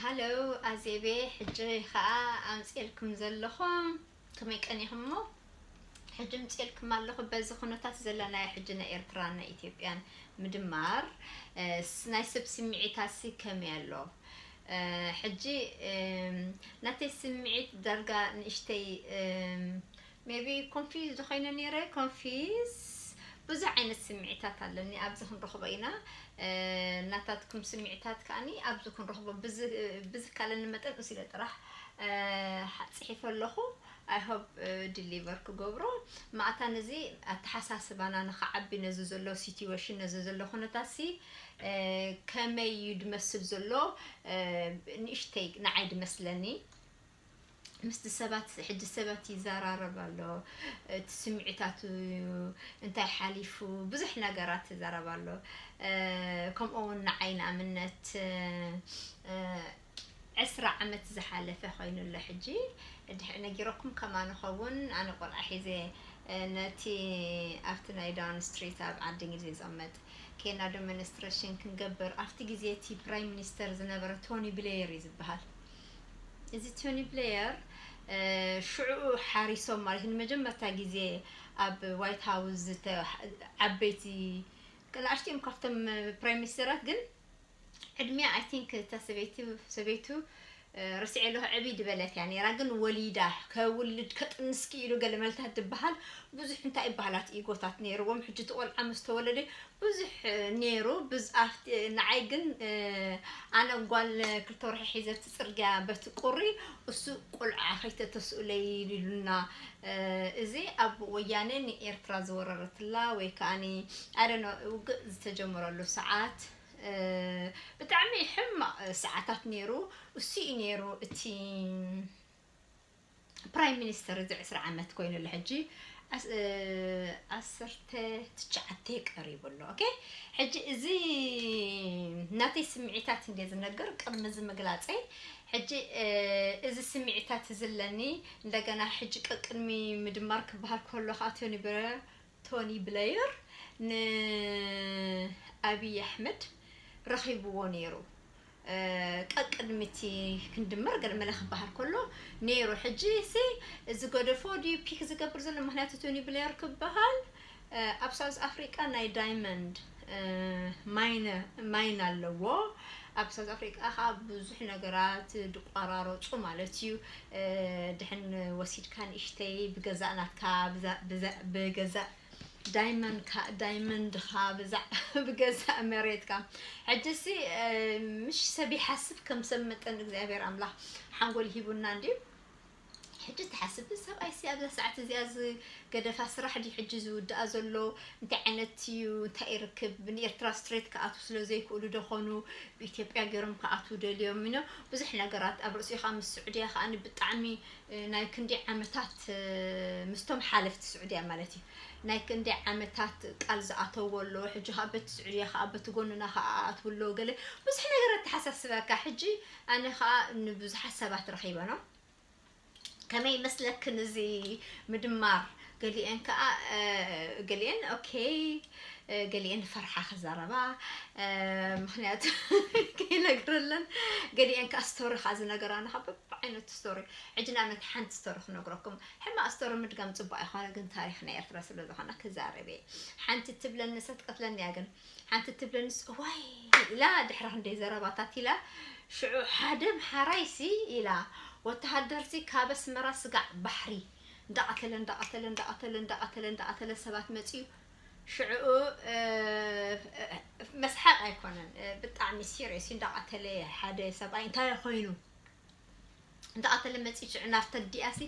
ሃሎ ኣዜቤ፣ ሕጂ ኸኣ ኣምፅኤልኩም ዘለኹ። ከመይ ቀኒኹም እሞ? ሕጂ ምፅኤልኩም ኣለኹ በዚ ኩነታት ዘለናዮ ሕጂ ናይ ኤርትራን ናይ ኢትዮጵያን ምድማር፣ እ፣ ስ-፣ ናይ ሰብ ስምዒታሲ ከመይ ኣሎ? እ፣ ሕጂ፣ እም፣ ናተይ ስምዒት ዳርጋ ንእሽተይ፣ እም፣ maybe confused ኾይነ ነይረ። ኮንፊዝ ብዙሕ ዓይነት ስምዒታት ኣለኒ፣ ኣብዚ ክንረኽቦ ኢና። እ፣ ናታትኩም ስምዒታት ከኣኒ ኣብዚ ክንረኽቦ ብዝ-፣ ብዝካለኒ መጠን እሱ ኢለ ጥራሕ፣ እ፣ ሓ-፣ ጽሒፈ ኣለኹ። I hope፣ እ፣ deliver ክገብሮ። ማእታ ነዚ ኣተሓሳስባና ንኽዓቢ፣ ነዚ ዘሎ situation፣ ነዚ ዘሎ ኩነታትሲ፣ እ፣ ከመይ እዩ ድመስል ዘሎ፣ እ፣ ንእሽተይ ንዓይ ድመስለኒ። ምስቲ ሰባት፣ ሕጂ ሰባት ይዘራረብ ኣሎ፣ እቲ ስምዒታቱ እንታይ ሓሊፉ፣ ብዙሕ ነገራት ይዛረብ ኣሎ። እ፣ ከምኡ እውን ንዓይ ንኣብነት፣ እ፣ ዕስራ ዓመት ዝሓለፈ ኮይኑ ኣሎ። ሕጂ ድሕ-፣ ነጊረኩም ከማን ኸውን ኣነ ቆልዓ ሒዘ፣ እ፣ ነቲ ኣብቲ ናይ ዳውን ስትሪት ኣብ ዓዲ እንግሊዝ ዝቕመጥ ኬና ዶሚኒስትሬሽን ክንገብር፣ ኣብቲ ግዜ እቲ ፕራይም ሚኒስተር ዝነበረ ቶኒ ብሌየር እዩ ዝበሃል። እዚ ቶኒ ብሌየር፣ እ፣ ሽዑ ሓሪሶም ማለት እዩ፣ ንመጀመርታ ግዜ ኣብ ዋይት ሃውስ ዝተ-፣ ዓበይቲ፣ ንኣሽትኦም ካብቶም ፕራይም ሚኒስተራት፣ ግን ዕድሚያ፣ I think፣ እታ ሰበይቲ፣ ሰበይቱ፣ እ፣ ረሲዐ ኣለኹ፣ ዕብይ ድበለት እያ ነይራ፣ ግን ወሊዳ፣ ከውልድ፣ ከጥንስ ክኢሉ ገለ መልታት ድበሃል ብዙሕ እንታይ ይበሃላት ኢጎታት ነይርዎም። ሕጂ እቲ ቆልዓ ምስ ተወለደ ብዙሕ፣ እ፣ ነይሩ። ብዝ-፣ ኣብቲ፣ ንዓይ ግን፣ እ፣ ኣነ ጓል ክልተ ወርሒ ሒዘ ኣብቲ ጽርግያ በቲ ቁሪ፣ እሱ ቆልዓ ከይተተስኡለይ ኢሉና። እ፣ እዚ ኣብ ወያነ ንኤርትራ ዝወረረትላ ወይ ከኣኒ፣ I don't know፣ ውግእ ዝተጀመረሉ ሰዓት፣ እ፣ ብጣዕሚ ሕማቕ ሰዓታት ነይሩ። እሱ እዩ ነይሩ እቲ ፕራይም ሚኒስተር። እዚ ዕስራ ዓመት ኮይኑ ኣሎ ሕጂ፣ ዓስ-፣ እ፣ ዓሰርተ ትሽዓተ ቀሪቡ ኣሎ። ኦኬ፣ ሕጂ እዚ ናተይ ስምዒታት እንደ ዝነግር፣ ቅድሚ እዚ ምግላጸይ፣ ሕጂ፣ እ፣ እዚ ስምዒታት እዚ ኣለኒ። እንደገና ሕጂ ቀቅድሚ ምድማር ክበሃል ከሎ ከዓ ቶኒ ብረ-፣ ቶኒ ብለየር ንኣብይ ኣሕመድ ረኺብዎ ነይሩ። እ፣ ቀቅድሚ እቲ ክንድመር ገለ መለ ክበሃል ከሎ ነይሩ። ሕጂ ሲ እዚ ገደፎ ድዩ ፒክ ዝገብር ዘሎ? ምኽንያቱ ቶኒ ብለየር ክበሃል፣ እ፣ ኣብ ሳውዝ ኣፍሪቃ ናይ ዳይመንድ፣ እ፣ ማይነ-፣ ማይን ኣለዎ። ኣብ ሳውዝ ኣፍሪቃ ከዓ ብዙሕ ነገራት ድቋራረፁ ማለት እዩ። እ፣ ድሕን ወሲድካ ንእሽተይ ብገዛእ ናትካ፣ ብዛ-፣ ብዛ-፣ ብገዛእ ዳይመንድካ፣ ዳይመንድኻ ብዛ-፣ ብገዛእ መሬትካ። ሕጂ ሲ፣ እ፣ ምሽ ሰብ ይሓስብ ከም ሰብ መጠን እግዚኣብሔር ኣምላኽ ሓንጎል ሂቡና እንድዩ። ሕጂ ትሓስብ፣ ሰብኣይ ሲ ኣብዛ ሰዓት እዚኣ ዝገደፋ ስራሕ ድዩ ሕጂ ዝውድኣ ዘሎ? እንታይ ዓይነት እዩ? እንታይ ይርክብ? ንኤርትራ ስትሬት ክኣትዉ ስለ ዘይክእሉ ዶ ኾኑ ብኢትዮጵያ ገይሮም ክኣትዉ ደልዮም? ኢኖ ብዙሕ ነገራት ኣብ ርእሲኡ ከዓ ምስ ስዑድያ ከዓ ብጣዕሚ፣ እ፣ ናይ ክንደይ ዓመታት፣ እ፣ ምስቶም ሓለፍቲ ስዑድያ ማለት እዩ። ናይ ክንደይ ዓመታት ቃል ዝኣተዎ ኣሎ። ሕጂ ከዓ በቲ ስዑድያ ከዓ በቲ ጎንና ከዓ ኣትዉ ኣሎ። ገለ ብዙሕ ነገር ኣተሓሳስበካ። ሕጂ ኣነ ከዓ ንብዙሓት ሰባት ረኺበ ነው። ከመይ ይመስለክን እዚ ምድማር? ገሊአን ከዓ፣ እ፣ ገሊአን ኦኬ፣ እ፣ ገሊአን ፈርሓ ክዛረባ፣ እ፣ ምኽንያቱ ከይነግረለን፣ ገሊአን ከዓ ስቶሪ ከዓ ዝነገራና ከዓ በብዓይነቱ ስቶሪ። ሕጂ ንኣብነት ሓንቲ ስቶሪ ክነግረኩም። ሕማቕ ስቶሪ ምድጋም ጽቡቕ ኣይኮነ፣ ግን ታሪኽ ናይ ኤርትራ ስለ ዝኾነ ክዛረብ እየ። ሓንቲ ትብለኒ፣ ሰትቀትለኒ እያ ግን ሓንቲ ትብለንስ፣ እዋይ ኢላ፣ ድሕሪ ክንደይ ዘረባታት ኢላ፣ ሽዑ ሓደ ምሓራይሲ ኢላ፣ ወተሃደርሲ ካብ ኣስመራ ስጋዕ ባሕሪ እንዳቐተለ፣ እንዳቐተለ፣ እንዳቐተለ፣ እንዳቐተለ፣ እንዳቐተለ ሰባት መጺኡ። ሽዑ፣ እ፣ መስሓቕ ኣይኮነን፣ እ፣ ብጣዕሚ ሲሪየስ እንዳቐተለ ሓደ ሰብኣይ እንታይ ኮይኑ እንዳቐተለ መጺኡ ሽዑ ናብታ ኣዲኣሲ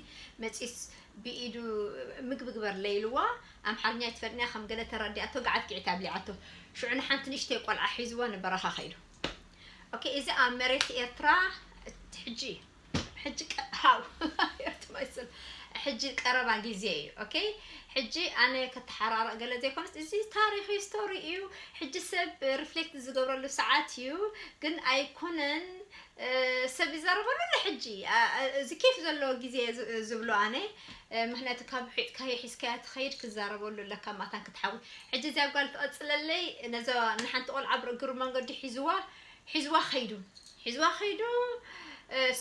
መጺኡስ ብኢዱ ምግቢ ግበርለይ ኢልዋ። ኣምሓርኛ ኣይትፈልጥን እያ፣ ከም ገለ ተረዲኣቶ ገዓት ግዒት ኣብሊዓቶ። ሽዑ ንሓንቲ ንእሽተይ ቆልዓ ሒዝዋ ንበረኻ ከይዱ። ኦኬ፣ እዚ ኣብ መሬት ኤርትራ እቲ ሕጂ፣ ሕጂ ቀ-፣ ሃው፣ ኤርት ማይስል፣ ሕጂ ቀረባ ግዜ እዩ። ኦኬ፣ ሕጂ ኣነ ከተሓራርቕ ገለ ዘይኮነስ፣ እዚ ታሪኽ ሂስቶሪ እዩ። ሕጂ ሰብ ሪፍሌክት ዝገብረሉ ሰዓት እዩ፣ ግን ኣይኮነን። እ፣ ሰብ ይዛረበሉ ኣሎ ሕጂ። ኣ-፣ ኣ-፣ እዚ ኬፍ ዘለዎ ግዜ ዝ-፣ ዝብሎ ኣነ፣ እ፣ ምኽንያቱ ካብ ሒጥካዮ ሒዝካያ ትኸይድ ክዛረበሉ ኣለካ ማታን ክትሓዊ። ሕጂ እዚኣ ጓል ትቐጽለለይ፣ ነዛ ንሓንቲ ቆልዓ ብእግሪ መንገዲ ሒዝዋ፣ ሒዝዋ ኸይዱ። ሒዝዋ ከይዱ።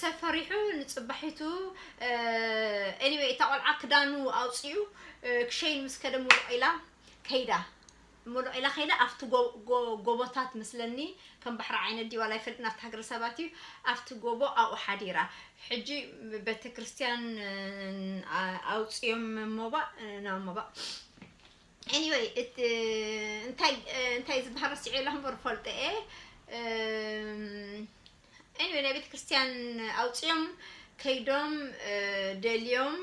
ሰብ ፈሪሑ ንፅባሒቱ። Anyway፣ እታ ቆልዓ ክዳኑ ኣውፅኡ ክሸይን ምስ ከደ፣ ሙሉቕ ኢላ ከይዳ። ሙሉቕ ኢላ ከይዳ። ኣብቲ ጎቦታት ምስለኒ፣ ከም ባሕሪ ዓይነት ድዩ ዋላ ኣይፈልጥን፣ ኣብቲ ሃገረ ሰባት እዩ። ኣብቲ ጎቦ ኣብኡ ሓዲራ። ሕጂ ቤተክርስትያን ኣውፅዮም ሞባእ ናብ ሞባእ። Anyway፣ እንታይ ዝበሃል ረሲዐ ኣለኹ እምበር ፈልጠ እየ። Anyway፣ ናይ ቤተክርስትያን ኣውፅኦም ከይዶም ደልዮም፣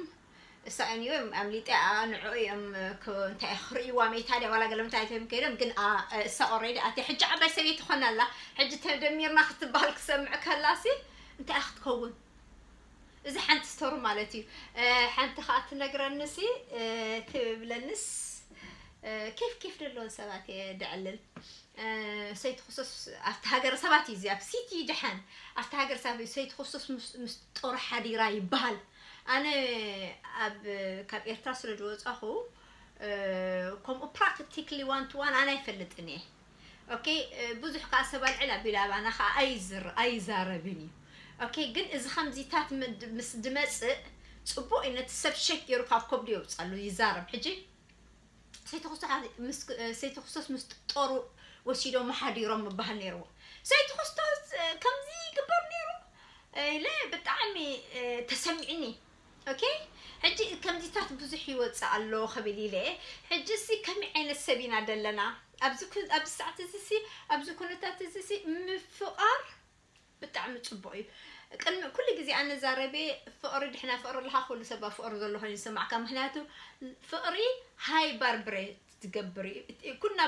እሳ anyway ኣምሊጠ፣ ንዕኡ እዮም እንታይ ክርእይዋ፣ መይታ ድያ ዋላ ገለ ምንታይ ኣይተም ከይዶም። ግን እሳ already ኣትያ፣ ሕጂ ዓባይ ሰበይቲ ኾና ኣላ። ሕጂ ተደሚርና ክትበሃል ክሰምዕ ከላሲ እንታይ ክትከውን? እዚ ሓንቲ ስቶሪ ማለት እዩ። ሓንቲ ከዓ ትነግረንሲ ትብለንስ፣ ኬፍ ኬፍ ዘለዎን ሰባት እየ ደዕልል። ሰይቲ ክሱስ ኣብቲ ሃገረ ሰባት እዩ፣ እዚ ኣብ ሲቲ ደሓን ኣብቲ ሃገረ ሰባት እዩ። ሰይቲ ክሱስ ምስ ጦር ሓዲራ ይበሃል። ኣነ ኣብ ካብ ኤርትራ ስለ ዝወፃኹ ከምኡ practically one to one ኣነ ኣይፈልጥን እየ። Okay፣ ብዙሕ ከዓ ሰብ ኣልዕል ኣቢሉ ኣባና ከዓ ኣይዝር ኣይዛረብን እዩ። Okay፣ ግን እዚ ከምዚታት ምስ ድመፅእ ፅቡቅ እዩ። ነቲ ሰብ ሸክ ገይሩ ካብ ከብዱ የውፅኣሉ፣ ይዛረብ። ሕጂ ሰይቲ ክሱስ ምስ ጦሩ ወሲዶም ሓዲሮም ምባሃል ነይርዎ። ሰይቲ ክሱስ ከምዚ ይግበር ነይሩ ኢለ ብጣዕሚ ተሰሚዕኒ። Okay፣ ሕጂ ከምዚታት ብዙሕ ይወፅእ ኣሎ ክብል ኢለ። ሕጂ ሲ ከመይ ዓይነት ሰብ ኢና ደለና ኣብዚ ኣብዚ ሰዓት እዚ ሲ ኣብዚ ኩነታት እዚ ሲ ምፍቓር ብጣዕሚ ጽቡቕ እዩ። ቅድሚ ኩሉ ግዜ ኣነ ዛረቤ ፍቕሪ ድሕና ፍቕሪ ኣለኻ፣ ኩሉ ሰብ ኣብ ፍቕሪ ዘሎ ኮይኑ ይስማዕካ። ምኽንያቱ ፍቕሪ ሃይ ባርብሬት ትገብር እዩ። ኩና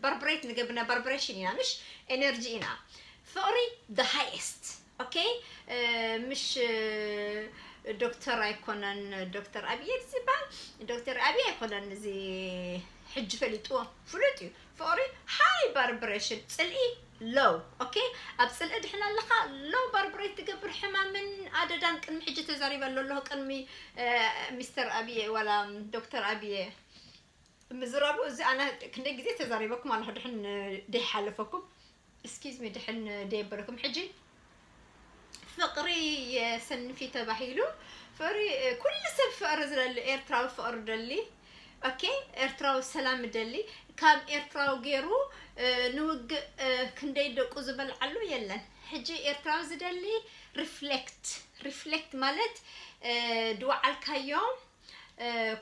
ባርብሬት ንገብና ባርብሬሽን ኢና፣ ምሽ ኤነርጂ ኢና። ፍቕሪ the highest። Okay፣ ምሽ ዶክተር ኣይኮነን፣ ዶክተር ኣብየ ዝበሃል፣ ዶክተር ኣብየ ኣይኮነን፣ እዚ ሕጂ ፈሊጥዎ ፍሉጥ እዩ። ፍቕሪ ሃይ ባርብሬሽን፣ ፅልኢ ሎው። Okay፣ ኣብ ፅልኢ ድሕን ኣለኻ፣ ሎው ባርብሬት ትገብር። ሕማምን ኣደዳን ቅድሚ ሕጂ ተዛሪበ ኣሎ ኣለኹ፣ ቅድሚ ሚስተር ኣብየ ዋላ ዶክተር ኣብየ ምዝራቡ። እዚ ኣነ ክንደይ ግዜ ተዛሪበኩም ኣለኹ፣ ድሕን ደይሓለፈኩም፣ excuse me፣ ድሕን ደየበለኩም። ሕጂ ፍቕሪ የሰንፊ ተባሂሉ፣ ፍቕሪ፣ ኩሉ ሰብ ፍቕሪ ዝደሊ፣ ኤርትራዊ ፍቕሪ ደሊ። Okay፣ ኤርትራዊ ሰላም ደሊ። ካብ ኤርትራዊ ገይሩ ንውግእ ክንደይ ደቁ ዝበልዓሉ የለን። ሕጂ ኤርትራዊ ዝደሊ ሪፍሌክት፣ ሪፍሌክት ማለት ድወዓልካዮ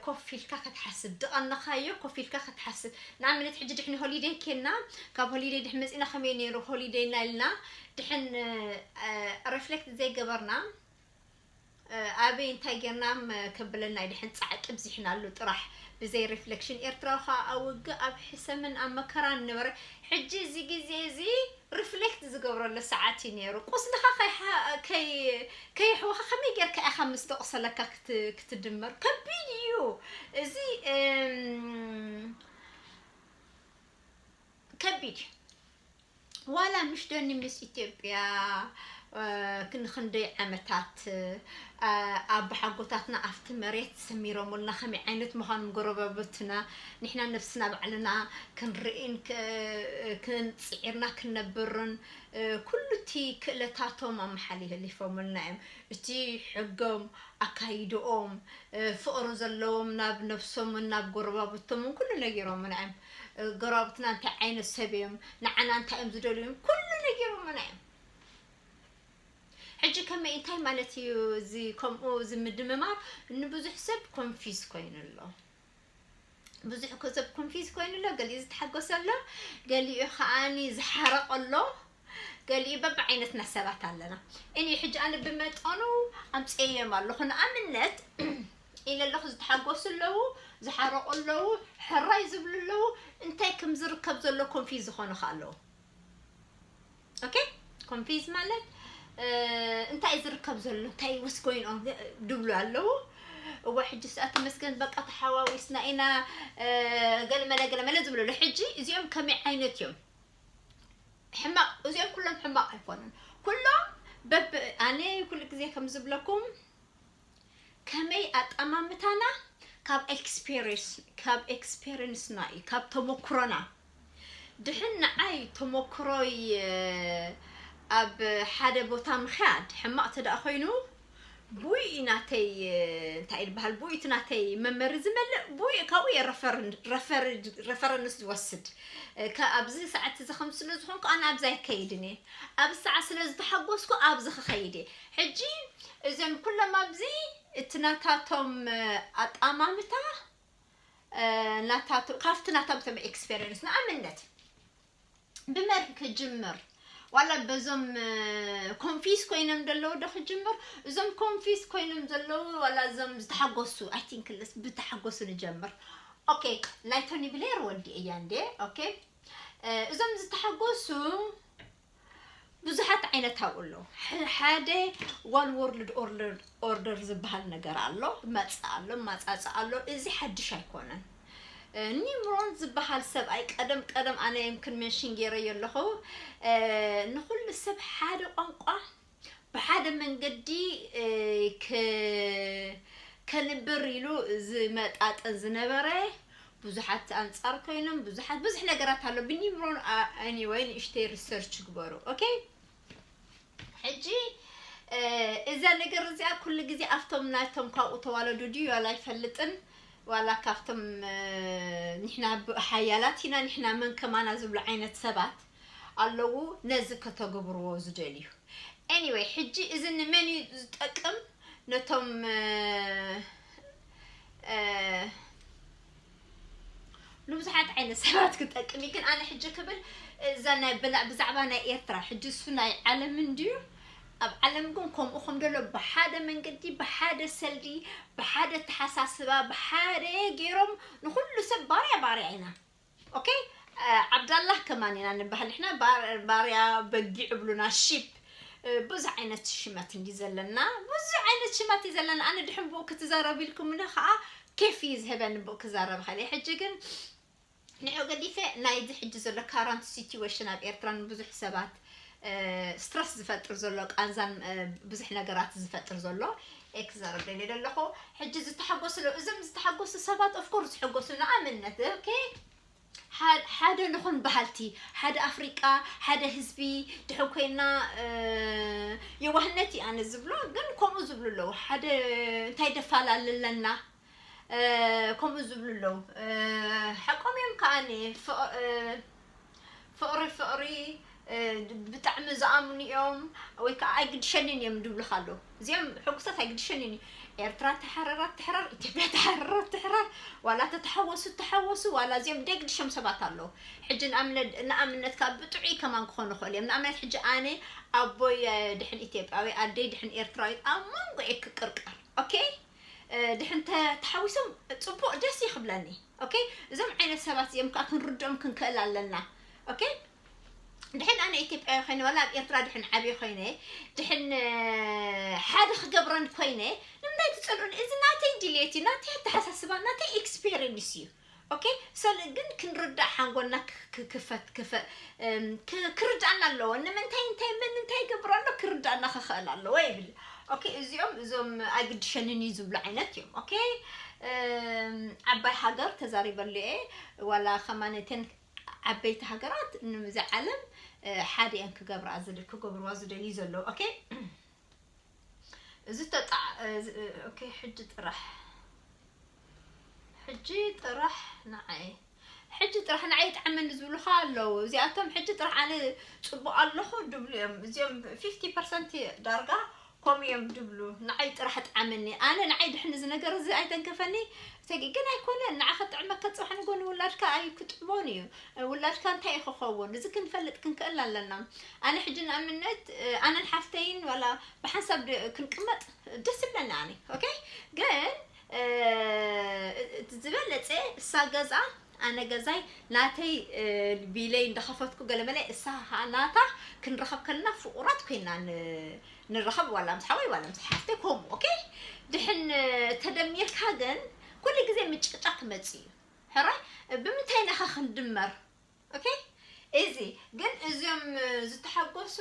ኮፍ ኢልካ ክትሓስብ፣ ድቐነኻዮ ኮፍ ኢልካ ክትሓስብ። ንኣብነት ሕጂ ድሕኒ ሆሊደይ ኬና፣ ካብ ሆሊደይ ድሕን መፂና ከመይ ነይሩ ሆሊደይና ኢልና ድሕን ሪፍሌክት ዘይገበርና፣ ኣበይ እንታይ ጌርና ከብለና እዩ። ድሕን ፃዕቂ ብዚሕናሉ ጥራሕ ብዘይ ሪፍሌክሽን። ኤርትራዊ ከዓ ኣብ ውግእ ኣብ ሕሰምን ኣብ መከራን ነበረ። ሕጂ እዚ ግዜ እዚ ሪፍሌክት ዝገብረሉ ሰዓት እዩ ነይሩ። ቁስልኻ ከይሓ-፣ ከይ-፣ ከየሕወኻ ከመይ ጌርካ ኢኻ ምስ ተቑሰለካ ክት-፣ ክትድመር? ከቢድ እዩ እዚ፣ እም፣ ከቢድ እዩ። ዋላ ምሽ ደኒ ምስ ኢትዮጵያ፣ እ፣ ክንክንደይ ዓመታት፣ እ፣ ኣቦሓጎታትና ኣብቲ መሬት ሰሚሮምልና ከመይ ዓይነት ምዃኖም ጎረባብትና ንሕና ነብስና ባዕልና ክንርኢን ክ-፣ ክንጽዒርና ክንነብርን፣ እ፣ ኩሉ እቲ ክእለታቶም ኣመሓሊፎምልና እዮም። እቲ ሕጎም፣ ኣካይድኦም፣ እ፣ ፍቕሪ ዘለዎም ናብ ነብሶምን ናብ ጎረባብቶምን ኩሉ ነጊሮምና እዮም። እ፣ ጎረባብትና እንታይ ዓይነት ሰብ እዮም፣ ንዓና እንታይ እዮም ዝደልዩ፣ ኩሉ ነጊሮምና እዮም። ሕጂ ከመይ፣ እንታይ ማለት እዩ እዚ ከምኡ እዚ ምድምማር? ንብዙሕ ሰብ ኮንፊዝ ኮይኑ ኣሎ። ብዙሕ ኮ-፣ ሰብ ኮንፊዝ ኮይኑ ኣሎ፣ ገሊኡ ዝተሓጎሰ ኣሎ፣ ገሊኡ ከዓኒ ዝሓረቐ ኣሎ፣ ገሊኡ በብዓይነትና ሰባት ኣለና። እኔ ሕጂ ኣነ ብመጠኑ ኣምፅኤዮም ኣለኹ። ንኣብነት ኢለ ኣለኹ፣ ዝተሓጎሱ ኣለዉ፣ ዝሓረቑ ኣለዉ፣ ሕራይ ዝብሉ ኣለዉ፣ እንታይ ከም ዝርከብ ዘሎ ኮንፊዝ ዝኾኑ ከ ኣለዉ። ኦኬ፣ ኮንፊዝ ማለት፣ እ፣ እንታይ ዝርከብ ዘሎ፣ እንታይ፣ what's going on ድብሉ ኣለዉ። እወ፣ ሕጂ ሰዓት ተመስገን፣ በቃ ተሓዋዊስና ኢና፣ እ፣ ገለ መለ፣ ገለ መለ ዝብሉ ኣለዉ። ሕጂ እዚኦም ከመይ ዓይነት እዮም? ሕማቕ፣ እዚኦም ኩሎም ሕማቕ ኣይኮኑን። ኩሎም በብ-፣ ኣነ ኩሉ ግዜ ከም ዝብለኩም፣ ከመይ ኣጠማምታና ካብ ኤክስፔሪንስ፣ ካብ ኤክስፔሪንስና እዩ፣ ካብ ተመኩሮና። ድሕን ንዓይ ተመኩሮይ፣ እ፣ ኣብ ሓደ ቦታ ምኽያድ ሕማቕ ተደኣ ኮይኑ፣ ብኡ እዩ ናተይ፣ እንታይ ይበሃል፣ ብኡ እቲ ናተይ መመሪ ዝመልእ፣ ብኡ ካብኡ እየ ረፈረንስ ዝወስድ። ኣብዚ ሰዓት እዚ ከም ስለ ዝኾንኩ ኣነ ኣብዚ ኣይከይድን እየ። ኣብዚ ሰዓት ስለ ዝተሓጎስኩ ኣብዚ ክኸይድ እየ። ሕጂ እዞም ኩሎም ኣብዚ እቲ ናታቶም ኣጣማምታ ናታቶም ካብቲ ናታቶም ኤክስፔሪንስ ንኣብነት ብመን ክጅምር? ዋላ በዞም ኮንፊስ ኮይኖም ዘለዉ ዶ ክጅምር? እዞም ኮንፊስ ኮይኖም ዘለዉ ዋላ እዞም ዝተሓጎሱ? ኣይ ቲንክ ብተሓጎሱ ንጀምር። ኦኬ፣ ናይ ቶኒ ብሌር ወዲ እያ እንዴ? ኦኬ፣ እዞም ዝተሓጎሱ ብዙሓት ዓይነት ኣብኡ ኣለዉ። ሓደ ዋን ወርልድ ኦርደር ዝበሃል ነገር ኣሎ፣ መጽእ ኣሎ፣ ማጻጽእ ኣሎ። እዚ ሓድሽ ኣይኮነን። ኒምሮን ዝበሃል ሰብኣይ ቀደም ቀደም ኣነ የምክን መንሽን ገይረዮ ኣለኹ። ንኹሉ ሰብ ሓደ ቋንቋ ብሓደ መንገዲ ከንብር ኢሉ ዝመጣጠን ዝነበረ ብዙሓት ኣንጻር ኮይኖም ብዙሓት ብዙሕ ነገራት ኣሎ። ብኒምሮን ኣኒወይ ንእሽተይ ሪሰርች ግበሩ። ኦኬ፣ ሕጂ እዛ ነገር እዚኣ ኩሉ ግዜ ኣብቶም ናቶም ካብኡ ተዋለዱ ድዩ ዋላ ኣይፈልጥን፣ ዋላ ካብቶም ንሕና ሓያላት ኢና ንሕና መን ከማና ዝብሉ ዓይነት ሰባት ኣለዉ ነዚ ከተግብርዎ ዝደልዩ። ኤኒወይ፣ ሕጂ እዚ ንመን እዩ ዝጠቅም? ነቶም ንብዙሓት ዓይነት ሰባት ክጠቅም እዩ። ግን ኣነ ሕጂ ክብል እዛ ናይ ብላ ብዛዕባ ናይ ኤርትራ ሕጂ እሱ ናይ ዓለም እንድዩ። ኣብ ዓለም ግን ከምኡ ከም ደሎ ብሓደ መንገዲ ብሓደ ሰልዲ ብሓደ ተሓሳስባ ብሓደ ገይሮም ንኩሉ ሰብ ባርያ ባርያ ኢና። ኦኬ፣ ዓብዳላህ ከማን ኢና ንበሃል ንሕና። ባርያ በጊዕ ብሉና፣ ሺፕ፣ ብዙሕ ዓይነት ሽመት እንዲ ዘለና፣ ብዙሕ ዓይነት ሽመት እዩ ዘለና። ኣነ ድሕን ብኡ ክትዛረብ ኢልኩምኒ ከዓ ኬፍ እዩ ዝህበኒ ብኡ ክዛረብ። ካሊእ ሕጂ ግን ንዑ ገዲፈ ናይዚ ሕጂ ዘሎ ካራንት ሲትዌሽን ኣብ ኤርትራ ንብዙሕ ሰባት ስትረስ ዝፈጥር ዘሎ ቃንዛን ብዙሕ ነገራት ዝፈጥር ዘሎ ክዛረብ ደልየ ዘለኹ። ሕጂ ዝተሓጎሱ ኣለዉ። እዞም ዝተሓጎሱ ሰባት ኦፍኮርስ ዝሕጎሱ ንኣብነት ኦኬ ሓደ ንኹን በሃልቲ ሓደ ኣፍሪቃ ሓደ ህዝቢ ድሕን ኮይና የዋህነት እዩ ኣነ ዝብሎ። ግን ከምኡ ዝብሉ ኣለዉ። ሓደ እንታይ ደፋላልለና ከምኡ ዝብሉ ኣለዉ። ሓቆም እዮም ከዓኒ ፍቕሪ ፍቕሪ ብጣዕሚ ዝኣምኑ እዮም። ወይ ከዓ ኣይግድሸንን እዮም ድብሉኻ ኣለዉ። እዚኦም ሕጉሳት ኣይግድሸንን እዩ። ኤርትራ ተሓረራ ትሕረር፣ ኢትዮጵያ ተሓረራ ትሕረር፣ ዋላ ተተሓወሱ ተሓወሱ ዋላ እዚኦም ደግድሸም ሰባት ኣለዉ። ሕጂ ንኣብነት ካብ ብጥዑይ ከማን ክኾኑ ይኽእሉ እዮም። ንኣብነት ሕጂ ኣነ ኣቦይ ድሕን ኢትዮጵያዊ ኣደይ ድሕን ኤርትራዊት ኣብ መንጎ እየ ክቅርቀር። ኦኬ፣ ድሕን ተተሓዊሶም ፅቡቅ ደስ ይክብለኒ። ኦኬ፣ እዞም ዓይነት ሰባት እዚኦም ከዓ ክንርድኦም ክንክእል ኣለና። ኦኬ፣ ድሕን ኣነ ኢትዮጵያዊ ኮይነ ዋላ ኣብ ኤርትራ ድሕን ዓብየ ኮይነ ድሕን ሓደ ክገብረን ኮይነ ንምንታይ ትፀልኡን? እዚ ናተይ ድሌት እዩ፣ ናተይ ኣተሓሳስባ፣ ናተይ ኤክስፔሪንስ እዩ። ኦኬ፣ ሰል ግን ክንርዳእ ሓንጎልና ክፈት ክርዳእና ኣለዎ። ንምንታይ እንታይ መን እንታይ ይገብር ኣሎ ክርዳእና ክኽእል ኣለዎ ይብል። ኦኬ፣ እዚኦም እዞም ኣይግድሸንን እዩ ዝብሉ ዓይነት እዮም። ኦኬ፣ ዓባይ ሃገር ተዛሪበሉ እየ። ዋላ ከማነተን ዓበይቲ ሃገራት ንዚ ዓለም ሓደ እየን ክገብርዋ ዝደልዩ ዘለዉ። ኦኬ፣ እዚ ተጣ ኦኬ፣ ሕጂ ጥራሕ ሕጂ ጥራሕ ንዓይ ሕጂ ጥራሕ ንዓይ ይጥዕመኒ ዝብሉኻ ኣለዉ። እዚኣቶም ሕጂ ጥራሕ ኣነ ፅቡቅ ኣለኹ ድብሉ እዮም። እዚኦም ፊፍቲ ፐርሰንት ዳርጋ ከምኡ እዮም ድብሉ። ንዓይ ጥራሕ ጥዓመኒ። ኣነ ንዓይ ድሕን እዚ ነገር እዚ ኣይተንከፈኒ። ሰጊ ግን ኣይኮነ ንዓኻ ጥዕመካ ፅባሕ ንጎ ንውላድካ ኣይክጥዕሞን እዩ። ውላድካ እንታይ እዩ ክኸውን? እዚ ክንፈልጥ ክንክእል ኣለና። ኣነ ሕጂ ንኣብነት ኣነን ሓፍተይን ዋላ ብሓንሳብ ክንቅመጥ ደስ ይብለኒ ኣነ። ኦኬ፣ ግን እቲ ዝበለፀ እሳ ገዛ ኣነ ገዛይ ናተይ ቢለይ እንዳኸፈትኩ ገለመለ እሳ ናታ ክንረኸብ ከለና ፍቑራት ኮይና ንረኸብ፣ ዋላ ምስ ሓወይ ዋላ ምስ ሓፍተይ ከምኡ። ኦኬ፣ ድሕን ተደሚርካ ግን ኩሉ ግዜ ምጭቅጫቅ ክመፅእ እዩ። ሕራይ ብምንታይ ኢና ክንድመር? ኦኬ፣ እዚ ግን እዚኦም ዝተሓጎሱ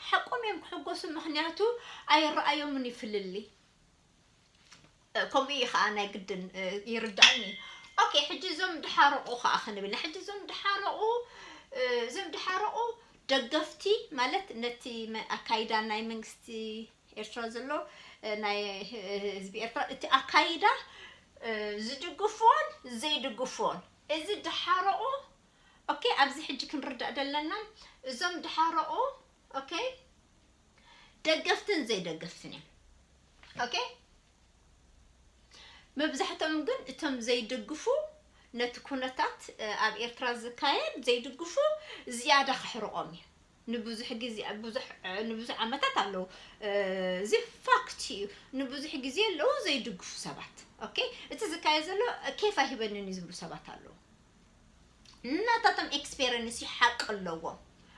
ሓቆም እዮም ክሕጎሱ፣ ምክንያቱ ኣይረኣዮምን ይፍልሊ። ከምኡ እዩ ከዓ ናይ ግድን ይርዳእኒ። ኦኬ፣ ሕጂ እዞም ድሓረቑ ከዓ ክንብል ሕጂ እዞም ድሓረቑ እዞም ድሓረቑ ደገፍቲ ማለት ነቲ መ- ኣካይዳ ናይ መንግስቲ ኤርትራ ዘሎ፣ እ፣ ናይ ህ- ህዝቢ ኤርትራ፣ እቲ ኣካይዳ፣ እ፣ ዝድግፍዎን ዘይድግፍዎን፣ እዚ ድሓረቑ። ኦኬ፣ ኣብዚ ሕጂ ክንርዳእ ደለና። እዞም ድሓረቑ፣ ኦኬ፣ ደገፍትን ዘይደገፍትን እዮም። ኦኬ፣ መብዛሕትኦም ግን እቶም ዘይድግፉ፣ ነቲ ኩነታት፣ እ፣ ኣብ ኤርትራ ዝካየድ ዘይድግፉ ዝያዳ ከሕርቖም እዩ። ንብዙሕ ግዜ፣ ብዙሕ፣ እ፣ ንብዙሕ ዓመታት ኣለዉ። እ፣ እዚ ፋክት እዩ። ንብዙሕ ግዜ ኣለዉ ዘይድግፉ ሰባት። ኦኬ፣ እቲ ዝካየድ ዘሎ ኬፍ ኣይህበንን እዩ ዝብሉ ሰባት ኣለዉ። ናታቶም ኤክስፔሪንስ ሓቂ ኣለዎም።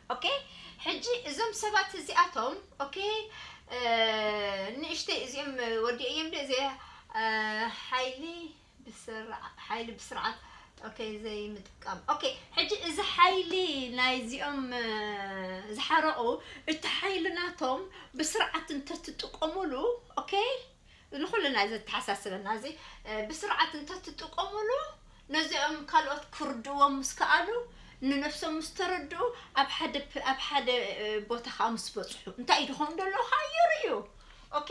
ኦኬ፣ ሕጂ እዞም ሰባት እዚኣቶም፣ ኦኬ፣ እ፣ ንእሽተይ እዚኦም ወዲኦም እዮም ዶ እዚ፣ እ፣ ሓይሊ ብስርዓ-፣ ሓይሊ ብስርዓት፣ ኦኬ፣ ዘይምጥቃም። ኦኬ፣ ሕጂ እዚ ሓይሊ ናይዚኦም፣ እ፣ ዝሓረቑ፣ እቲ ሓይሊ ናቶም ብስርዓት እንተትጥቀሙሉ፣ ኦኬ፣ ንኹልና ዘተሓሳስበና እዚ፣ እ፣ ብስርዓት እንተትጥቀሙሉ፣ ነዚኦም ካልኦት ክርድዎም ምስ ከኣሉ፣ ንነፍሶም ምስ ተረድኡ፣ ኣብ ሓደ ፕ-፣ ኣብ ሓደ፣ እ፣ ቦታ ከዓ ምስ በፅሑ፣ እንታይ እዩ ድኾን ዘሎ ከዓ የርእዩ። ኦኬ፣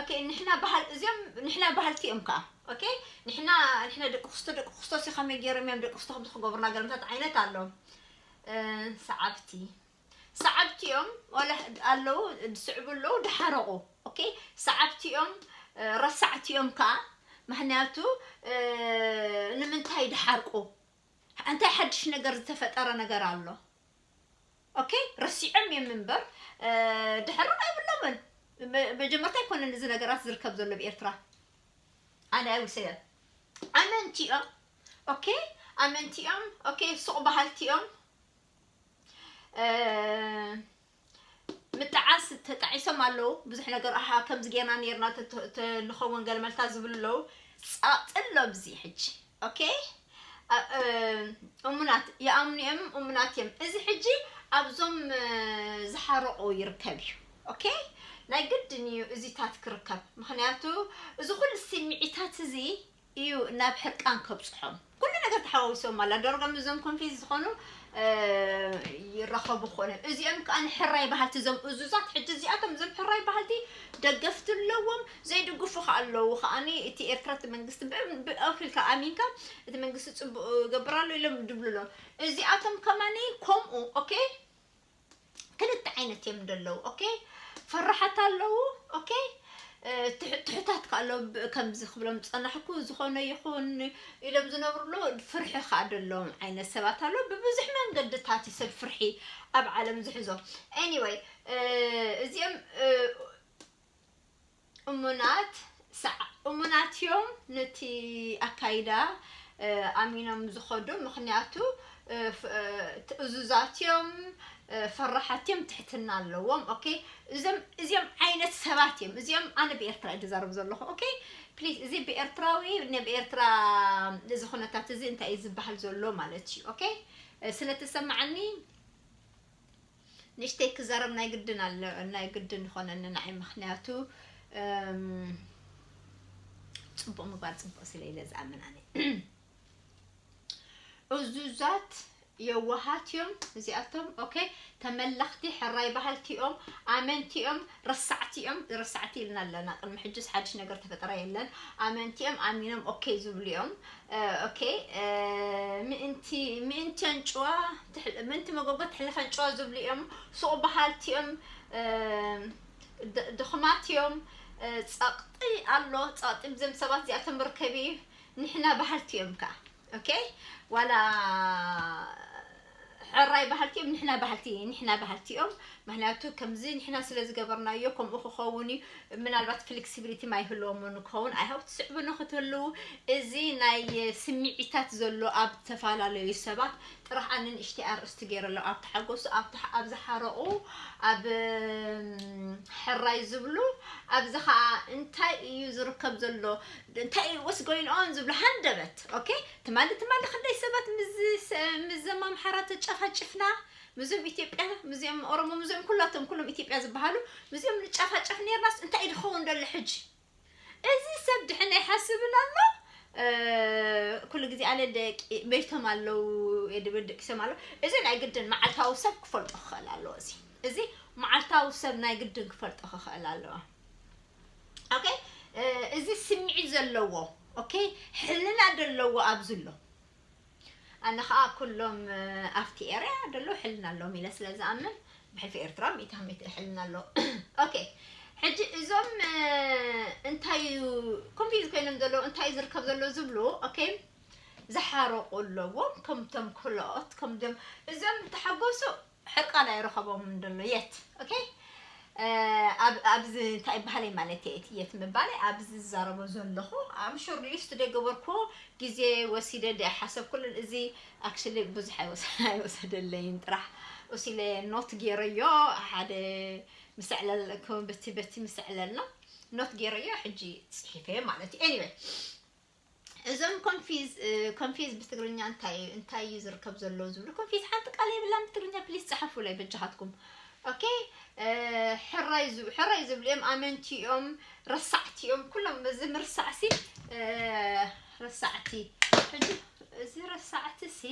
ኦኬ፣ ንሕና ባህል-፣ እዚኦም ንሕና ባህልቲ እዮም ከዓ። ኦኬ፣ ንሕና፣ ንሕና ደቂ ክስቶ፣ ደቂ ክስቶስ ከመይ ገይሮም እዮም ደቂ ክስቶ ከምዚ ክገብሩና፣ ገለምታት ዓይነት ኣሎ። እ፣ ሰዓብቲ፣ ሰዓብቲ እዮም፣ ዋላ ኣለዉ፣ ዝስዕቡ ኣለዉ፣ ድሓረቑ። ኦኬ፣ ሰዓብቲ እዮም፣ እ፣ ረሳዕቲ እዮም ከዓ። ምኽንያቱ፣ እ፣ ንምንታይ ድሓርቁ? እንታይ ሓድሽ ነገር ዝተፈጠረ ነገር ኣሎ? ኦኬ፣ ረሲዖም እዮም እምበር፣ እ፣ ድሕርቕ ኣይብሎምን። መ-፣ መጀመርታ ኣይኮነን እዚ ነገራት ዝርከብ ዘሎ ብኤርትራ። ኣነ ኣይውሰዮን። ኣመንቲ እዮም። ኦኬ፣ ኣመንቲ እዮም። ኦኬ፣ ሱቕ በሃልቲ እዮም። እ፣ ምጥዓስ ተጣዒሶም ኣለዉ። ብዙሕ ነገር፣ ኣሃ፣ ከምዚ ጌርና ኔርና ተ-፣ ተ-፣ ተ-፣ ንኸውን ገለመልታ ዝብሉ ኣለዉ። ጸቕጢ ኣሎ ኣብዚ ሕጂ። ኦኬ? እ፣ እ፣ እሙናት ይኣምኑ እዮም፣ እሙናት እዮም። እዚ ሕጂ ኣብዞም፣ እ፣ ዝሓረቑ ይርከብ እዩ። ኦኬ? ናይ ግድን እዩ እዚታት ክርከብ። ምኽንያቱ እዚ ኩሉ ስምዒታት እዚ እዩ ናብ ሕርቃን ከብጽሖም። ኩሉ ነገር ተሓዋዊሶም ኣላ። ደርገም እዞም ኮንፊዝ ዝኾኑ፣ እ፣ ይራኸቡ ክኾኑ እዮም። እዚኦም ከኣ ንሕራይ በሃልቲ፣ እዞም እዙዛት ሕጂ እዚኣቶም እዞም ሕራይ በሃልቲ ደገፍቲ ኣለዎም፣ ዘይድግፉ ከኣ ኣለዉ። ከኣኒ እቲ ኤርትራ እቲ መንግስቲ ብ-፣ ብኣፍ ኢልካ ኣሚንካ እቲ መንግስቲ ጽቡቕ ገብር ኣሎ ኢሎም ድብሉ ኣለዉ። እዚኣቶም ከማኒ ከምኡ፣ ኦኬ? ክልተ ዓይነት እዮም ዘለዉ። ኦኬ፣ ፈራሓት ኣለዉ። ኦኬ፣ እ፣ ትሕ-፣ ትሑታት ከ ኣለዉ። ብ-፣ ከምዚ ክብሎም ዝጸናሕኩ፣ ዝኾነ ይኹን ኢሎም ዝነብሩ ኣለዉ። ፍርሒ ከኣ ዘለዎም ዓይነት ሰባት ኣለዉ። ብብዙሕ መንገድታት እዩ ሰብ ፍርሒ ኣብ ዓለም ዝሕዞ። ኤኒወይ፣ እ፣ እዚኦም፣ እ፣ እሙናት ሰዓ-፣ እሙናት እዮም ነቲ ኣካይዳ፣ እ፣ ኣሚኖም ዝኸዱ። ምኽንያቱ፣ እ፣ ፍ-፣ እ፣ ትእዙዛት እዮም፣ እ፣ ፈራሓት እዮም፣ ትሕትና ኣለዎም። ኦኬ፣ እዞም፣ እዚኦም ዓይነት ሰባት እዮም። እዚኦም ኣነ ብኤርትራ እየ ዝዛረብ ዘለኹ። ኦኬ፣ ፕሊዝ፣ እዚ ብኤርትራዊ፣ ን-፣ ብኤርትራ እዚ ኩነታት እዚ እንታይ እዩ ዝበሃል ዘሎ ማለት እዩ። ኦኬ፣ እ፣ ስለ ተሰማዓኒ ንእሽተይ ክዛረብ ናይ ግድን ኣሎ፣ ናይ ግድን ዝኾነኒ ንዓይ። ምኽንያቱ፣ እም፣ ጽቡቕ ምግባር ጽቡቕ ስለ ኢለ ዝኣምን ኣነ። እዙዛት የዋሃት እዮም እዚኣቶም። ኦኬ፣ ተመለኽቲ፣ ሕራይ በሃልቲ እዮም፣ ኣመንቲ እዮም፣ ረሳዕቲ እዮም። ረሳዕቲ ኢልና ኣለና። ቅድሚ ሕጅስ ሓድሽ ነገር ተፈጠረ የለን። ኣመንቲ እዮም፣ ኣሚኖም ኦኬ ዝብሉ እዮም። እ፣ ኦኬ፣ እ፣ ምእንቲ፣ ምእንቲ ኣንጭዋ ትሕ-፣ ምእንቲ መጎጎ ትሕለፍ ኣንጭዋ ዝብሉ እዮም። ሱቕ በሃልቲ እዮም፣ እ፣ ድ-፣ ድኹማት እዮም። እ፣ ጸቕጢ ኣሎ። ጸቕጢ ብዘም ሰባት እዚኣቶም መርከቢ እዩ። ንሕና በሃልቲ እዮም ከኣ። ኦኬ፣ ዋላ ሕራይ በሃልቲ እዮም፣ ንሕና በሃልቲ፣ ንሕና በሃልቲ እዮም። ምኽንያቱ ከምዚ ንሕና ስለ ዝገበርናዮ ከምኡ ክኸውን እዩ። ምናልባት ፍሌክሲቢሊቲ ማይህልዎም ንክኸውን፣ ኣይ ሆፕ ትስዕቡ ንክትህልዉ። እዚ ናይ ስምዒታት ዘሎ ኣብ ዝተፈላለዩ ሰባት ጥራሕ ኣነ ንእሽተይ ኣርእስቲ ገይረ ኣለኹ። ኣብ ተሓጎሱ፣ ኣብ ተሓ-፣ ኣብ ዝሓረቑ፣ ኣብ፣ እም፣ ሕራይ ዝብሉ፣ ኣብዚ ኸዓ እንታይ እዩ ዝርከብ ዘሎ፣ እንታይ እዩ፣ what's going on ዝብሉ ሃንደበት። ኦኬ፣ ትማሊ፣ ትማሊ ክንደይ ሰባት ምስ፣ ምስ ዘም ኣምሓራ ተጨፋጭፍና፣ ምስዞም ኢትዮጵያ፣ ምስዚኦም ኦሮሞ፣ ምስዚኦም ኩላቶም፣ ኩሎም ኢትዮጵያ ዝበሃሉ፣ ምስዚኦም ንጨፋጨፍ ኔርናስ እንታይ እዩ ዝኸውን ዘሎ ሕጂ? እዚ ሰብ ድሕን ኣይሓስብን ኣሎ። እ፣ ኩሉ ግዜ ኣለ ደቂ መይቶም ኣለዉ፣ የድብል ድቅሰም ኣሎ። እዚ ናይ ግድን መዓልታዊ ሰብ ክፈልጦ ክኽእል ኣለዎ። እዚ እዚ መዓልታዊ ሰብ ናይ ግድን ክፈልጦ ክኽእል ኣለዎ። ኦኬ፣ እዚ ስምዒት ዘለዎ፣ ኦኬ፣ ሕልና ዘለዎ ኣብዚ ኣሎ። ኣነ ከዓ ኩሎም ኣብቲ ኤርያ ደሎ ሕልና ኣለዎም ኢለ ስለ ዝኣምን ብሕልፊ ኤርትራ ሚእቲ ሚእቲ ሕልና ኣሎ። ኦኬ፣ ሕጂ እዞም እንታይ እዩ ኮንፊዝ ኮይኖም ዘለዉ፣ እንታይ እዩ ዝርከብ ዘሎ ዝብሉ፣ ኦኬ፣ ዝሓረቁ ኣለዎም። ከምቶም ክልኦት ከምቶም እዞም ተሓጎሱ ሕርቃን ኣይረኸቦም እንደሎ የት። ኦኬ፣ ኣብዚ እንታይ ይበሃለይ ማለት እየ፣ እቲ የት ምባለይ ኣብዚ ዝዛረቦ ዘለኹ ኣምሹር ሊስት ደገበርኩ ግዜ ወሲደ ደ ሓሰብኩሉን። እዚ ኣክሽሊ ብዙሕ ኣይወሰደለይን፣ ጥራሕ ወሲለ ኖት ገይረዮ፣ ሓደ ምስዕለል በቲ በቲ ምስዕለል ነው ኖት ገይረዮ፣ ሕጂ ፅሒፈ ማለት እዩ። ኤኒወይ፣ እዞም ኮንፊዝ ኮንፊዝ ብትግርኛ እንታይ እዩ፣ እንታይ እዩ ዝርከብ ዘሎ ዝብሉ ኮንፊዝ ሓንቲ ቃል የብላን ብትግርኛ። ፕሊስ ፀሓፉ ላይ በጃኻትኩም። ኦኬ፣ ሕራይ ዝብ ሕራይ ዝብሉ እዮም፣ ኣመንቲ እዮም፣ ረሳዕቲ እዮም ኩሎም። እዚ ምርሳዕሲ ረሳዕቲ፣ ሕጂ እዚ ረሳዕቲ ሲ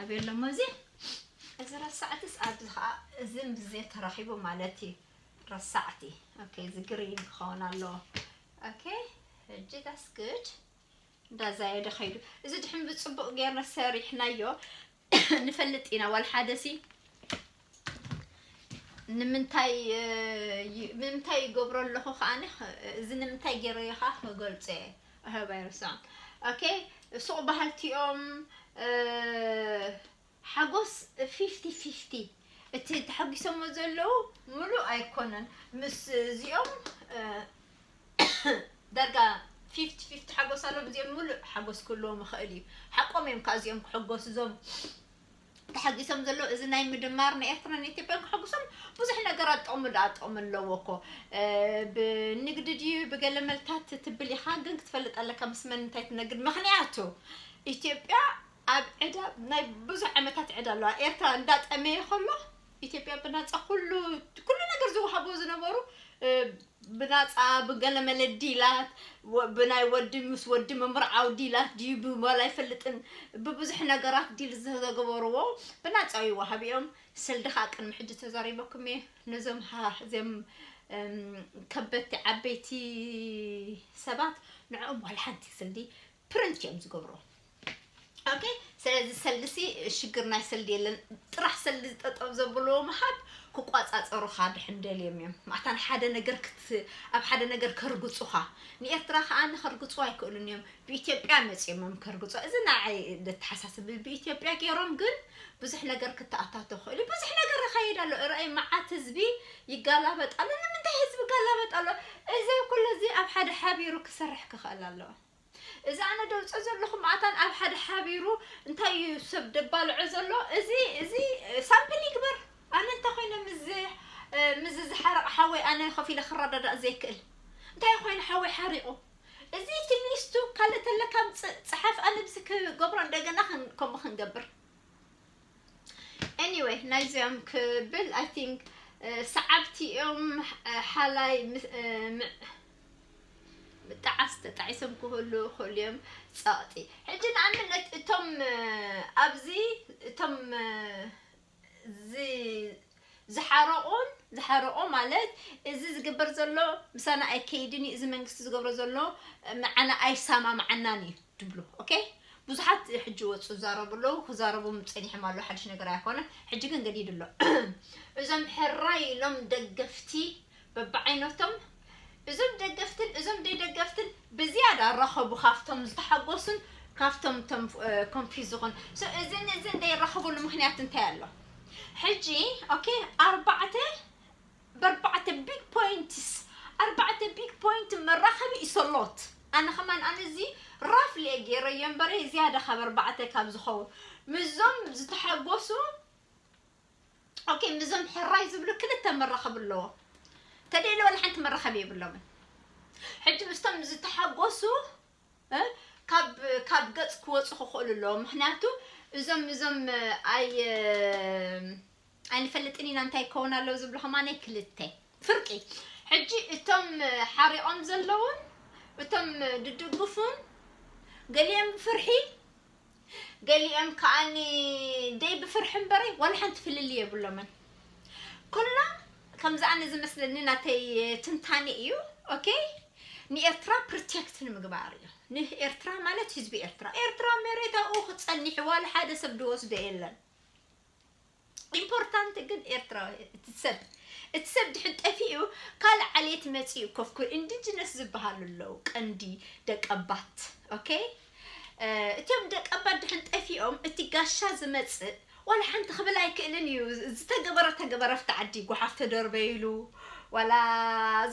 ኣበይ ኣሎ እዚ? እዚ ረሳዕትስ ኣብዚ ኸዓ እዚ ምስዚ ተራኺቡ ማለት እዩ። ረሳዕቲ። ኦኬ፣ እዚ ግሪን ክኸውን ኣለዎ። ኦኬ፣ ሕጂ that's good። እንዳዛየደ ኸይዱ። እዚ ድሕን ብፅቡቕ ጌርና ሰሪሕናዮ ንፈልጥ ኢና። ዋላ ሓደ ሲ ንምንታይ ንምንታይ ይገብሮ ኣለኹ ከዓኒ፣ እዚ ንምንታይ ገይረዮ ከዓ ክገልፆ እየ። ኣህባ ይርሳዕ። ኦኬ፣ ሱቕ በሃልቲ እዮም። ሓጎስ ፊፍቲ ፊፍቲ፣ እቲ ተሓጒሶሞ ዘለዉ ሙሉእ ኣይኮነን። ምስ እዚኦም ዳርጋ ፊፍቲ ፊፍቲ ሓጎስ ኣለዎም። እዚኦም ሙሉእ ሓጎስ ክህልዎም ይኽእል እዩ። ሓቆም እዮም ከዓ እዚኦም ክሕጎሱ፣ እዞም ተሓጒሶም ዘለዉ። እዚ ናይ ምድማር ንኤርትራን ኢትዮጵያን ክሕጉሶም ብዙሕ ነገራት ጥቕሚ ደኣ ጥቕሚ ኣለዎ እኮ። ብንግዲ ድዩ ብገለ መልታት ትብል ኢኻ፣ ግን ክትፈልጥ ኣለካ ምስ መን እንታይ ትነግድ። ምኽንያቱ ኢትዮጵያ ኣብ ዕዳ ናይ ብዙሕ ዓመታት ዕዳ ኣለዋ። ኤርትራ እንዳጠመየ ከሎ ኢትዮጵያ ብናፃ ኩሉ ኩሉ ነገር ዝወሃቦ ዝነበሩ ብናፃ ብገለመለ ዲላት፣ ብናይ ወዲ ምስ ወዲ ምምርዓው ዲላት ድዩ ብሞባይል ኣይፈልጥን፣ ብብዙሕ ነገራት ዲል ዝተገበርዎ ብናፃ ይወሃብ እዮም። ሰልዲ ከዓ ቅድሚ ሕጂ ተዛሪበኩም እየ። ነዞም እዚም ከበቲ ዓበይቲ ሰባት ንዕኦም ዋላ ሓንቲ ሰልዲ ፕሪንት እዮም ዝገብርዎ። ኦኬ፣ ስለዚ ሰልዲ ሲ ሽግር ናይ ሰልዲ የለን። ጥራሕ ሰልዲ ዝጠጠብ ዘብልዎ ምሃብ ክቋፃፀሩኻ ድሕን ደልዮም እዮም። ማእታን ሓደ ነገር ክት ኣብ ሓደ ነገር ከርግፁኻ፣ ንኤርትራ ከዓ ንኸርግፁ ኣይክእሉን እዮም። ብኢትዮጵያ መፂኦም እዮም ከርግፁ። እዚ ንዓይ ደተሓሳስብ። ብኢትዮጵያ ገይሮም ግን ብዙሕ ነገር ክተኣታቶ ክእሉ። ብዙሕ ነገር ይኸይድ ኣሎ። ርኣይ፣ መዓት ህዝቢ ይጋላበጥ ኣሎ። ንምንታይ ህዝቢ ይጋላበጥ ኣሎ? እዚ ኩሉ እዚ ኣብ ሓደ ሓቢሩ ክሰርሕ ክኽእል ኣለዎ። እዚ ኣነ ደውፀ ዘለኹ ማእታን ኣብ ሓደ ሓቢሩ እንታይ እዩ ሰብ ደባልዖ ዘሎ? እዚ እዚ ሳምፕል ይግበር። ኣነ እንተ ኮይነ ምስ ምስ ዝሓረቕ ሓወይ ኣነ ከፊለ ክረዳዳእ ዘይክእል እንታይ ኮይኑ ሓወይ ሓሪቑ? እዚ ትንስቱ ካልእ ተለካ ምጽእ ጽሓፍ፣ ኣነ ብዚ ክገብሮ እንደገና ከምኡ ክንገብር። Anyway፣ ናይዚኦም ክብል I think ሰዓብቲ እዮም። ሓላይ ምጣዓስ ተጣዒሶም ክህሉ ክእሉ እዮም። ጸቕጢ ሕጂ ንኣብነት እቶም ኣብዚ እቶም ዝሓረቑን ዝሓረቑ ማለት እዚ ዝግበር ዘሎ ምሳና ኣይከይድን እዩ፣ እዚ መንግስቲ ዝገብሮ ዘሎ ምዓና ኣይሰማምዓናን እዩ ድብሉ። ኦኬ፣ ብዙሓት ሕጂ ወፁ ይዛረቡ ኣለዉ፣ ክዛረቡ ጸኒሖም ኣለዉ፣ ሓድሽ ነገር ኣይኮነን። ሕጂ ግን ገዲዱ ኣሎ። እዞም ሕራይ ኢሎም ደገፍቲ በብዓይነቶም እዞም ደገፍትን እዞም ደይደገፍትን ብዝያዳ ረኸቡ ካብቶም ዝተሓጎሱን ካብቶም ቶም ኮንፊዝ ዝኾኑ። እዚን እዚ እንደይረኸቡሉ ምክንያት እንታይ ኣሎ? ሕጂ ኦኬ፣ ኣርባዕተ በርባዕተ ቢግ ፖይንትስ ኣርባዕተ ቢግ ፖይንት መራኸቢ ኢሰሎት። ኣነ ከማን ኣነ እዚ ራፍ ሊየ ገይረዮ እምበረ ዝያዳ ካብ ኣርባዕተ ካብ ዝኸውን ምዞም ዝተሓጎሱ ኦኬ፣ ምዞም ሕራይ ዝብሉ ክልተ መራኸቢ ኣለዎ። ተደይለ ወላ ሓንቲ መራኸቢ የብሎምን። ሕጂ ምስቶም ዝተሓጎሱ ካብ ካብ ገጽ ክወፁ ክኽእሉ ኣለዎ። ምክንያቱ እዞም እዞም ኣይ ኣይንፈልጥን ኢና እንታይ ክኸውን ኣለዎ ዝብሉ ከማነይ ክልተ ፍርቂ። ሕጂ እቶም ሓሪቖም ዘለውን እቶም ድድግፉን ገሊኦም ብፍርሒ ገሊኦም ከዓኒ ደይ ብፍርሒ እምበረይ ዋላ ሓንቲ ፍልልይ የብሎምን። ኩላ ከምዚ ኣነ ዝመስለኒ ናተይ ትንታኔ እዩ። ኦኬ፣ ንኤርትራ ፕሮቴክት ንምግባር እዩ። ንኤርትራ ማለት ህዝቢ ኤርትራ፣ ኤርትራ መሬት ኣብኡ ክጸኒሕ ዋላ ሓደ ሰብ ዝወስዶ የለን። ኢምፖርታንት ግን ኤርትራ፣ እቲ ሰብ፣ እቲ ሰብ ድሕን ጠፊኡ ካልእ ዓሌት መጺኡ ኮፍኩ ኢንዲጅነስ ዝበሃሉ ኣለዉ፣ ቀንዲ ደቀባት። ኦኬ፣ እቶም ደቀባት ድሕን ጠፊኦም እቲ ጋሻ ዝመጽእ ዋላ ሓንቲ ክብል ኣይክእልን እዩ። ዝተገበረ ተገበረ ኣብቲ ዓዲ፣ ጓሓፍ ተደርበይሉ ዋላ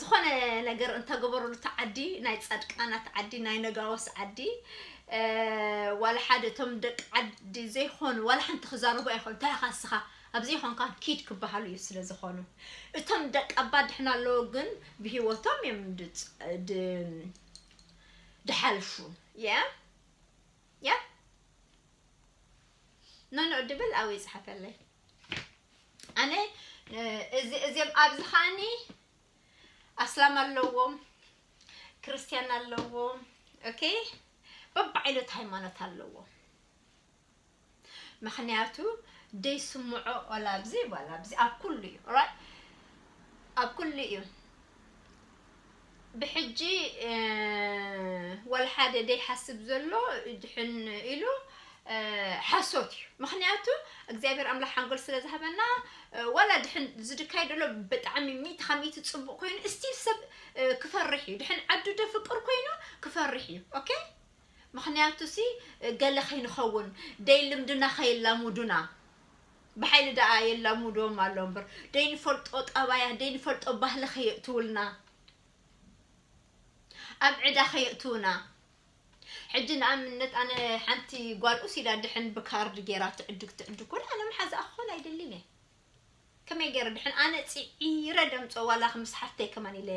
ዝኾነ ነገር እንተገበረሉ እቲ ዓዲ፣ ናይ ጻድቃናት ዓዲ፣ ናይ ነጋውስ ዓዲ፣ ዋላ ሓደ እቶም ደቂ ዓዲ ዘይኮኑ ዋላ ሓንቲ ክዛረቡ ኣይኮኑ። እንታይ ኢኻ ንስኻ ኣብ ዘይኮንካ ኪድ ክበሃሉ እዩ ስለ ዝኾኑ። እቶም ደቀባት ድሕን ኣለዉ ግን ብህይወቶም እዮም ድጽ- ድ- ድሓልፉ። ያ ያ ኖኖ ድብል ኣው ይጽሓፈለይ። ኣነ እዚ እዚኦም ኣብዚ ኻኒ ኣስላም ኣለዎም፣ ክርስቲያን ኣለዎም። ኦኬ፣ በብዓይነት ሃይማኖት ኣለዎም። ምኽንያቱ ደይስምዖ ዋላ ኣብዚ ዋላ ኣብዚ ኣብ ኩሉ እዩ፣ ራይት? ኣብ ኩሉ እዩ። ብሕጂ ዋላ ሓደ ደይሓስብ ዘሎ ድሕን ኢሉ ሓሶት እዩ። ምኽንያቱ እግዚኣብሔር ኣምላኽ ሓንጎል ስለ ዝሃበና ዋላ ድሕን ዝድካይ ደሎ ብጣዕሚ ሚእቲ ካብ ሚእቲ ጽቡቕ ኮይኑ ስቲል ሰብ ክፈርሕ እዩ። ድሕን ዓዱ ደፍቅር ኮይኑ ክፈርሕ እዩ። ኦኬ፣ ምኽንያቱ ሲ ገለ ከይንኸውን ደይ ልምድና ከየላሙዱና ብሓይሊ ደኣ የላሙድዎም ኣሎ እምበር ደይንፈልጦ ጠባያ ደይንፈልጦ ባህሊ ከየእትውልና ኣብ ዕዳ ከየእትውና። ሕጂ ንኣብነት ኣነ ሓንቲ ጓል ኡስ ኢላ ድሕን ብካርድ ጌራ ትዕድግ ትዕድግ ኮን ኣነ መሓዛ ኣኾን ኣይደልን እየ። ከመይ ገይረ ድሕን ኣነ ጽዒረ ደምጾ ዋላ ምስ ሓፍተይ ከማን ኢለ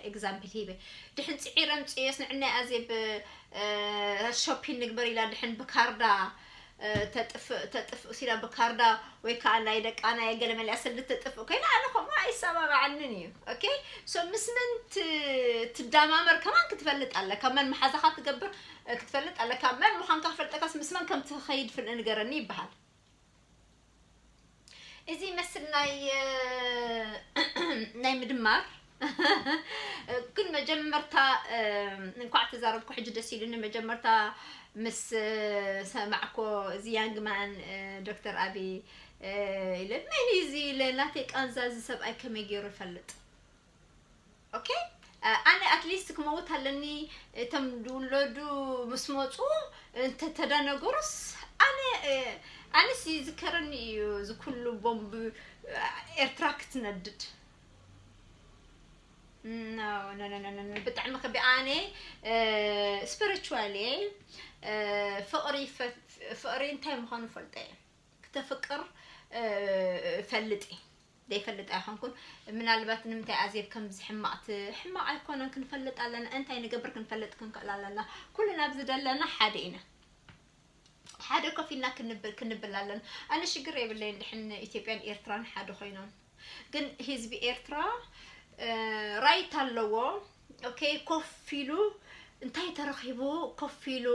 ኤግዛምፕል ሂበ ድሕን ጽዒረ ምጽዮስ ንዕናይ ኣዜብ ሾፒን ንግበር ኢላ ድሕን ብካርዳ ተጥፍእ ተጥፍእ ሲላ ብካርዳ ወይ ከዓ ናይ ደቃ ናይ ገለ መለያ ስልዲ ተጥፍእ ኮይና ኣነ ከምኡ ኣይሰማማዓንን እዩ። ኦኬ፣ ሶ ምስ መን ትዳማመር ከማን ክትፈልጥ ኣለካ። መን መሓዛኻ ትገብር ክትፈልጥ ኣለካ። መን ምዃንካ ክፈልጠካስ ምስ መን ከም ትኸይድ ፍልጥ ንገረኒ ይበሃል። እዚ ይመስል ናይ ናይ ምድማር ግን መጀመርታ እንኳዕ ተዛረብኩ ሕጂ ደስ ኢሉኒ። መጀመርታ ምስ ሰማዕኮ እዚ ያንግማን ዶክተር ኣቢ ኢለ መን እዩ እዚ ኢለ ናተይ ቃንዛ እዚ ሰብኣይ ከመይ ገይሩ ይፈልጥ? ኦኬ፣ ኣነ ኣትሊስት ክመውት ኣለኒ። እቶም ዝውለዱ ምስ መፁ እንተተዳነገሩስ ኣነ ኣነስ ይዝከረኒ እዩ እዚ ኩሉ ቦምብ ኤርትራ ክትነድድ። ብጣዕሚ ከቢ ኣነ ስፒሪቹዋሊ ፍቕሪ ፍቕሪ እንታይ ምዃኑ ፈልጠ እየ። ክተፍቅር ፈልጥ እየ። ዘይፈልጥ ኣይኮንኩን። ምናልባት ንምንታይ ኣዜብ ከምዚ ሕማቕ ት- ሕማቕ ኣይኮነን። ክንፈልጥ ኣለና። እንታይ ንገብር ክንፈልጥ ክንክእል ኣለና። ኩልና ኣብዚ ዘለና ሓደ ኢና። ሓደ ኮፍ ኢልና ክንብል ክንብል ኣለና። ኣነ ሽግር የብለይን ድሕን ኢትዮጵያን ኤርትራን ሓደ ኮይኖም። ግን ህዝቢ ኤርትራ ራይት ኣለዎ። ኦኬ፣ ኮፍ ኢሉ እንታይ ተረኺቡ ኮፍ ኢሉ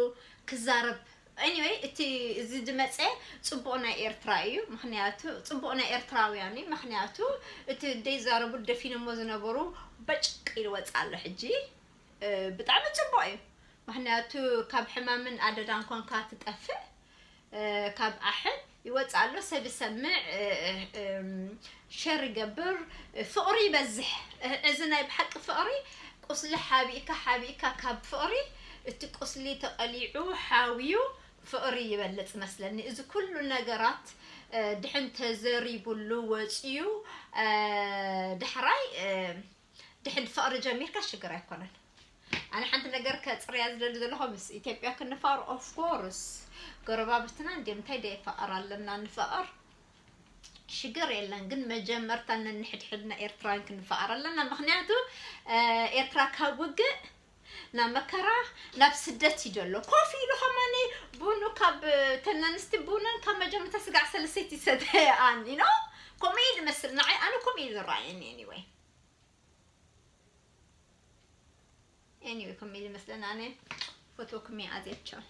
ክዛረብ። Anyway፣ እቲ እዚ ዝመፀ ፅቡቕ ናይ ኤርትራ እዩ። ምክንያቱ ፅቡቕ ናይ ኤርትራውያን እዩ። ምክንያቱ እቲ ዘይዛረቡ ደፊኖሞ ዝነበሩ በጭቅ ኢሉ ወፃ ኣሎ ሕጂ። ብጣዕሚ ፅቡቕ እዩ። ምክንያቱ ካብ ሕማምን ኣደዳን ኮንካ ትጠፍእ። ካብ ኣሕን ይወፅእ ኣሎ። ሰብ ይሰምዕ፣ ሸር ይገብር፣ ፍቕሪ ይበዝሕ። እዚ ናይ ብሓቂ ፍቕሪ ቁስሊ ሓቢእካ ሓቢእካ ካብ ፍቕሪ እቲ ቁስሊ ተቐሊዑ ሓውዩ ፍቕሪ ይበልፅ መስለኒ። እዚ ኩሉ ነገራት ድሕን ተዘሪቡሉ ወፅዩ ዳሕራይ ድሕን ፍቕሪ ጀሚርካ ሽግር ኣይኮነን። ኣነ ሓንቲ ነገር ከፅርያ ዝደሊ ዘለኹ ምስ ኢትዮጵያ ክንፋር ኦፍኮርስ ጎረባብትና እንዲ እንታይ ደይ ፈቐር ኣለና ንፈቐር ሽግር የለን። ግን መጀመርታ ነንሕድሕድና ኤርትራን ክንፈቐር ኣለና። ምክንያቱ ኤርትራ ካብ ውግእ ናብ መከራ ናብ ስደት እዩ ዘሎ። ኮፍ ኢሉ ከማኒ ቡኑ ካብ ተናንስቲ ቡነን ካብ መጀመርታ ስጋዕ ሰለሰይቲ ሰተየኣን ኢኖ ኮሜዲ መስል ንዓይ ኣነ ኮሜዲ ዝረኣየኒ anyway anyway ኮሜዲ መስለን ኣነ ፎቶ ክሜ ኣዜብ ቻው።